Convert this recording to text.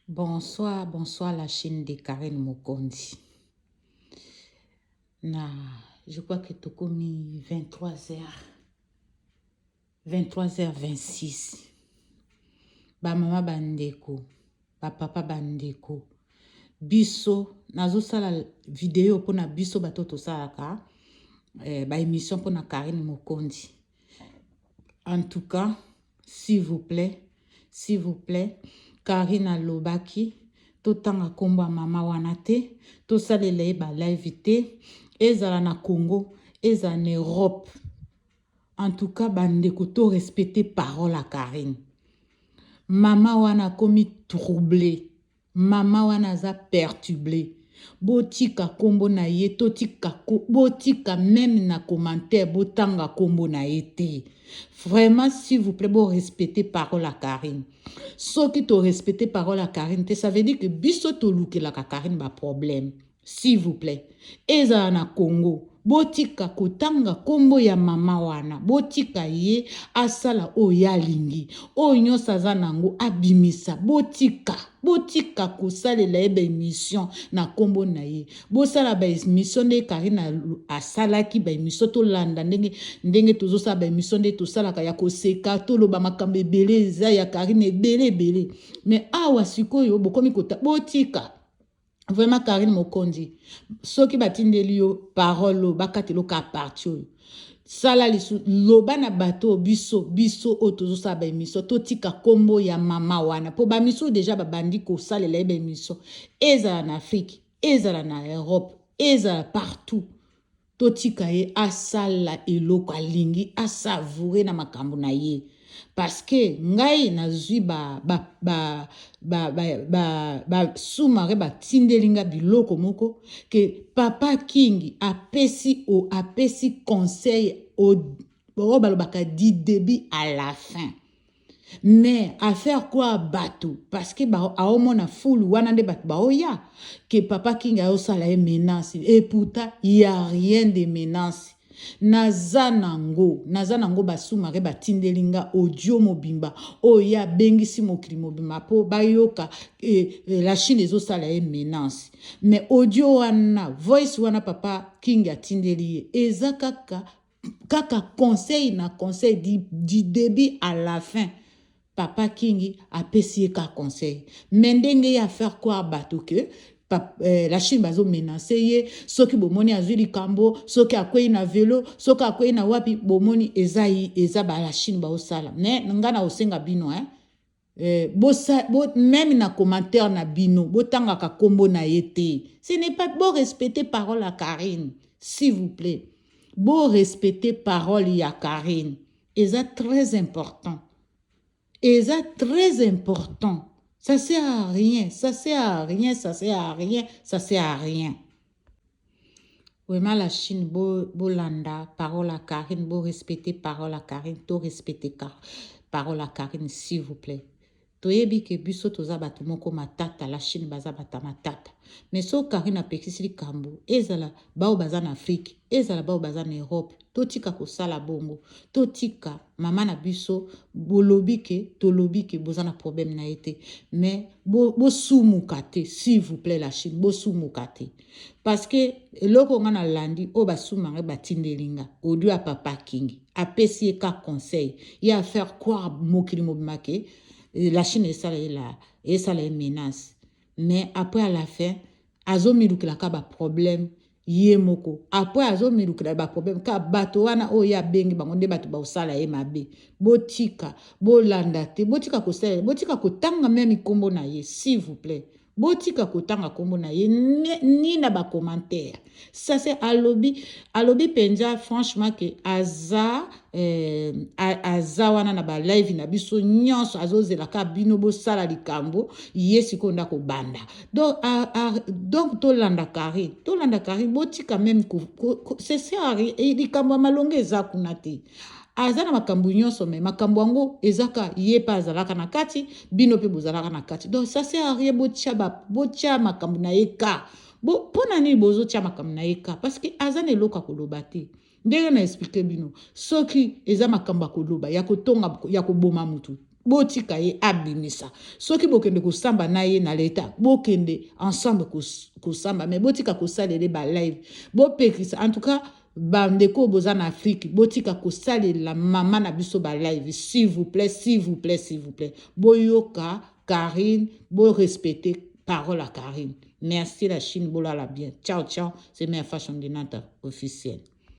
Bonsoir, bonsoir la chaîne de Karen Mokondi. Na, je crois que tokomi 23h 23h26. Ba mama bandeko, ba papa bandeko. Biso nazosala video mpona biso bato tosalaka eh, ba émission mpona Karine Mokondi. En tout cas, s'il vous plaît, s'il vous plaît, Karine alobaki totanga nkombo ya mama wana te, tosalela ye ba live te, ezala na Congo, ezala na Europe. En tout cas, bandeko to respecter parole ya Karine. Mama wana akomi troublé. Mama wana aza pertuble. Botika kombo na ye totika botika meme na commentaire botanga kombo na ye te. Vraiment s'il vous plaît bo respecter parole ya Karine. Soki to respecter parole ya Karine te ça veut dire que biso tolukelaka Karine ba problème. S'il vous plaît. Ezala na Congo botika kotanga kombo ya mama wana, botika ye asala oyo ye alingi, oyo nyonso aza nango abimisa, botika botika kosalela ye ba emission na kombo na ye, bosala ba emission nde Karine asalaki ba emission, tolanda ndenge ndenge tozosala ba emission nde tosalaka ya koseka, toloba makambo ebele eza ya Karine ebele ebele, mais awa sikoyo bokomi kota, botika Vraiment Karine Mokonzi, soki batindeli yo parole oyo bakatela yo ka partie oyo sala lisu loba na bato oyo biso biso oyo tozosala ba emission totika kombo ya mama wana mpo ba misusu deja babandi kosalela ye ba emission ezala na Afrique ezala na Europe ezala partout Totika ye asala eloko alingi a savourer na makambo na ye parce que ngai nazui ba ba ba ba ba ba, ba sous-marin batindeli nga biloko moko que papa King apesi o apesi conseil au oyo balobaka du début à la fin mais à faire croire bato parce que ba aomona fulu wana nde bato baoya que papa King ayosala ye menace et pourtant il y a rien de menace naza nango naza nango basumare batindeli nga audio mobimba oyo ye abengisi mokili mobimba mpo bayoka e, e, la Chine ezosala ye menace mais audio wana voice wana papa King atindeli ye eza kaka kaka conseil na conseil du début à la fin papa King apesi ye ka conseil mais ndenge ye afaire croire bato que eh, la Chine bazo menace ye soki bomoni azwi likambo soki akwei na velo soki akwei na wapi bomoni eza eza ba la Chine baosala mais nga na osenga bino hein Eh, bosa, bo, meme na commentaire na bino botangaka kombo na ye te ce n'est pas bo respecter parole ya Karine s'il vous plaît bo respecter parole ya Karine eza très important eza très important ça sert à rien ça sert à rien ça sert à rien ça sert à rien Vraiment la Chine bo bolanda parole ya Carine bo respecter parole ya Carine to respecter parole ya Carine s'il vous plaît toyebi ke biso toza bato moko matata la Chine baza bato ya matata mais so Carine apekisi likambo ezala bao baza na Afrique ezala bao baza na Europe totika kosala bongo totika mama na biso bolobi ke tolobi ke boza na problème na ye te mais bosumuka bo te s'il vous plaît la Chine bosumuka te parce que eloko nga nalandi oyo basuma ngai batindeli nga audio ya papa King apesi ye ka conseil ye a faire croire mokili mobima ke eh, la Chine esala ye la esala ye menace mais après à la fin azomilukela ka ba problème ye moko après azomilukela ba problème ka bato wana oyo ye abengi bango nde bato baosala ye mabe botika bolanda te botika kosalela botika kotanga meme nkombo na ye s'il vous plaît botika kotanga nkombo na ye ni na ba commentaire ça c'est alobi alobi mpenza franchement ke aza eh, aza wana na ba live na biso nyonso azozela ka bino bosala likambo ye sikoyo nda kobanda donc, a, a, donc tolanda Karine tolanda Karine botika meme c'est likambo ya malonga eza kuna te aza na makambo nyonso me makambo yango ezaka ye mpe azalaka na kati bino mpe bozalaka na kati donc ça sert à rien botia botia makambo na ye ka mpo na nini bozotia makambo na ye ka parce que aza na eloko ya koloba te ndenge na expliquer bino soki eza makambo ya koloba ya kotonga ya koboma mutu. Botika ye abimisa. Soki bokende kosamba na ye na leta, bokende ensemble kosamba, mais botika kosalela ba live, bopekisa. En tout cas, bandeko boza na Afrique, botika kosalela mama na biso ba live, s'il vous plaît, s'il vous plaît, s'il vous plaît. Boyoka Karine, borespecte parole à Karine. Merci la Chine, bolala bien. Ciao ciao, c'est Mère Fashion Dinata officiel.